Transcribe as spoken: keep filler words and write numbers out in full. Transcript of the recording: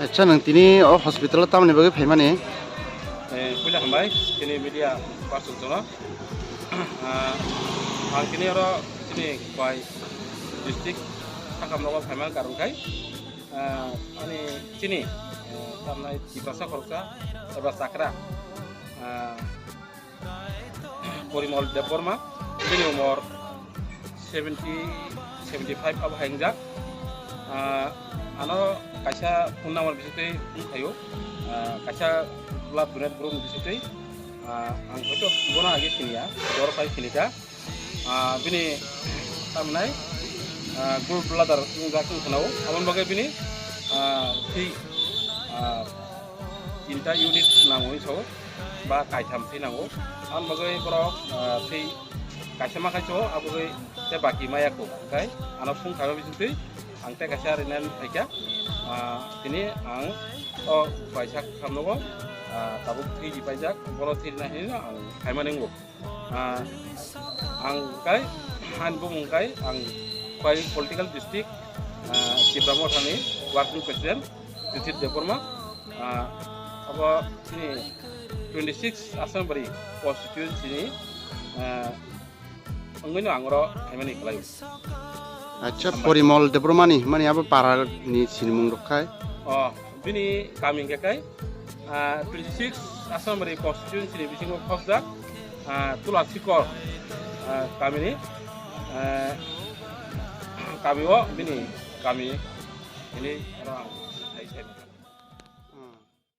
Acha, nwng tini o hospital o tamni bagwi phaimani? Eh, puila hambai, tini media person jono. Ah, ang tini oro tini Khowai district Sakamrogo phaimani karong khai, ah, ani chini, eh, tamnai Tiprasa khoroksa eba chakra, ah, Porimol Debbarma, bini umor seventy, seventy five abo hai wngjak. Ah, ano kaisa phone number bisingtwi wngkhaio. Ah, kaisa blood donate group ni bisingtwi. Ah, ang hoito bono age siniya, doro pai sinika. Ah, bini tamnai, ah, group blood wngjak wngkha nao. Aboni bagwi bini, ah, twi, ah, tinta unit nango hinwi sao, ba kaitham thwi nango. Aboni bagwi borok, ah, thwi kaisa ma kaiso, abo bagwi tei baki maya kho. Hwnkhe ano phung khaima bisingtwi ang tei kaisa rinani phaikha. Ah, tini ang o kaisa khamnogo, ah, tabuk thwi ripaijak, bono thwi rina hinwi ang khaimani wngo. Ah, ang kai, ani bumung kai, ang Khowai political district, ah, Tipra Mothani working president, Jyotir Debbarma. Ah, abo chini twenty six Asambari constituency ni, ah, wngwino ang oro phaimani khlai. Acha, Porimol Debbarmani, mani abo para ni sinimung rok khai? Oh, bini kami hwnkhe kai, ah, twenty six Asambari constituency ni bisingo khokjak, ah, Tula Sikor, ah, kamini, ah, kami o bini kami ini oro ang